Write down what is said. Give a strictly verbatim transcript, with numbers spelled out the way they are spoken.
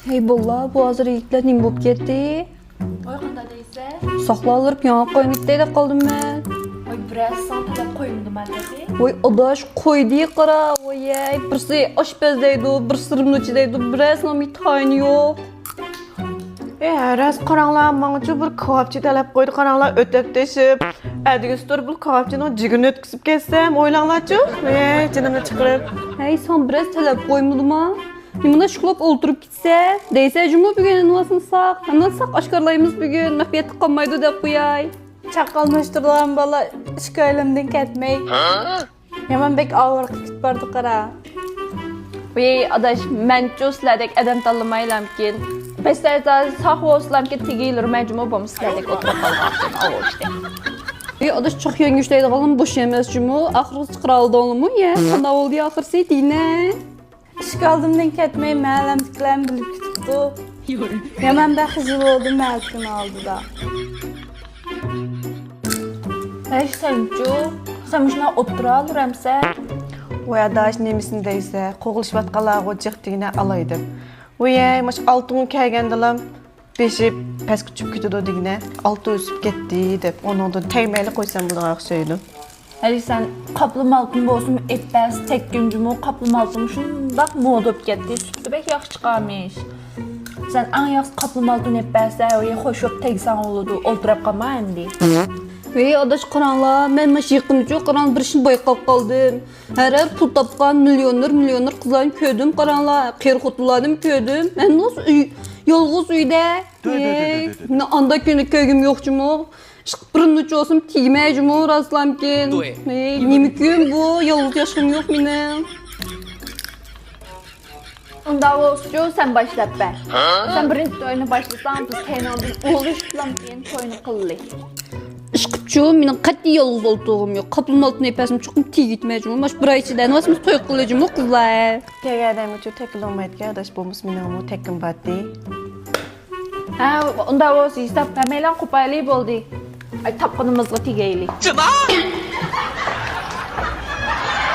ھەي باللا، بۇ ھازىر يىگىتلەر نېمە بولۇپ كەتتى؟ ۋاي، قانداق دەيسەن؟ ساقلاۋېلىپ ياڭاق قاينىتتى دەپ قالدىم مەن. ۋاي، بىرەرسى ساڭا تەلەپ قويمىدىما تېخى؟ ۋاي ئاداش، قويدى قارا. ۋاي، بىرسى ئاشپەز دەيدۇ، بىرسى رىمنۇچى دەيدۇ، بىرەرسىنىڭ بىر تايىنى يوق. ئەي ھەرەس، قاراڭلار، ماڭىچۇ بىر كاۋاپچى تەلەپ قويدى، قاراڭلار، ئۆتەپ تېشىپ. ئەتىگۈسى تۇرۇپ بۇ كاۋاپچىنىڭ جىگىرىنى ئۆتكۈزۈپ كەتسەم، ئويلاڭلارچۇ؟ ئەي جېنىمنى چىقىرىپ. ھەي، ساڭا بىرەرسى تەلەپ قويمىدىما؟ نېمىلا شۇقلاپ ئولتۇرۇپ كېتىسەن دەيسەن جۇمۇ بۈگۈن، ئەنۋاسىنى ساق، ھەممىنى ساق ئاشكارىلايمىز بۈگۈن، مەخپىيەتتە قالمايدۇ دەپ قوياي. چاققانلاشتۇرىدىغان بالا ئىككى ئايلىمدىن كەتمەي. يامان بەك ئاۋارە قىلىپ كېتىپ باردى قارا. ۋىي ئاداش، مەنچۇ سىلەردەك ئادەم تاللىمايلامكىن. بەستەرزا ساق بولسىلامكىن، تېگىلىرمەن جۇمۇ بولمىسا سىلەردەك ئولتۇرۇپ قالغانكىن ئاۋۇ ئىشتە. ۋىي ئاداش، چاق يەڭگۈش دەيدىغانلىمۇ بوش ئەمەس جۇمۇ. ئاخىرغىسى چىقىرالىدىغانلىمۇ يە. قانداق بولدى ئاخىرسى دېيىنە. ئىشىك ئالدىمدىن كەتمەي مەھەللەمدىكىلەرمۇ بىلىپ كېتىپتۇ. يامان بەك خىجىل بولدۇم مەھەللىنىڭ ئالدىدا. ھەي سەنچۇ، سەن مۇشۇنداق ئولتۇرالۇرەمسەن؟ ۋاي ئاداش، نېمىسىنى دەيسە، قوغلىشىۋاتقانلارغۇ جىق دېگىنە ئالاي دەپ. ۋىي ماش ئالتۇنغا كەلگەندىلا بېشى پەسكە چۈشۈپ كېتىدۇ دېگىنە، ئالتۇن ئۆسۈپ كەتتى دەپ ئۇنىڭدىن تەگمەيلا قويسام بولىدىغان ئوخشايدۇ. ھەي سەن قاپلىما ئالتۇن بولسىمۇ ئېلىپ بەرسە تەگكىن جۇمۇ، قاپلىما ئالتۇن شۇنداق مودا بولۇپ كەتتى، سۈپىتى بەك ياخشى چىقارمىش. سەن ئەڭ ياخشىسى قاپلىما ئالتۇن ئېلىپ بەرسە، ۋىي خوش بولۇپ تەگسەڭ بولىدۇ، ئولتۇراپ قالما ئەمدى. ۋىي ئاداش قاراڭلار، مەن ماش يېقىنچۇ قاراڭ بىر ئىشنى بايقاپ قالدىم. ھەر ھەر پۇل تاپقان مىليونېر، مىليونېر قىزلارنى كۆردۈم قاراڭلار، قېرى خوتۇنلارنىمۇ كۆردۈم. مەن يالغۇز ئۆي، يالغۇز ئۆيدە. ئانداق كۈنلۈك كۆرگۈم يوق جۇمۇ. ئىشقىلىپ بىرىنچى بولسام تېگىمەي جۇمۇ راستلامكىن. ھەي نېمە كۈن بۇ، يالغۇز ياشىغۇم يوق مېنىڭ. ئۇنداق بولسىچۇ سەن باشلاپ بەر. سەن بىرىنچى توينى باشلىساڭ بىز كەينىڭدىن ئۇلىشىپلام كېيىن توينى قىللى. ئىشقىپچۇ مېنىڭ قەتئىي يالغۇز ئولتۇرغۇم يوق. قاپلىما ئالتۇن ئېلىپ بەرسەم چوقۇم تېگىتمەي جۇمۇ. ماش بىر ئاي ئىچىدە ئەنۋاسىمىز توي قىللى جۇمۇ قىزلار. كەلگەن ئادەمگىچۇ تەكلىمۇ ئېيتكەن ئاداش بولمىسا مېنىڭمۇ تەكلىم بارتى. ھە، ئۇنداق بولسا ھېساب ھەممەيلەن قوپايلى بولدى. ئاي، تاپقىنىمىزغا تېگەيلى. جىما!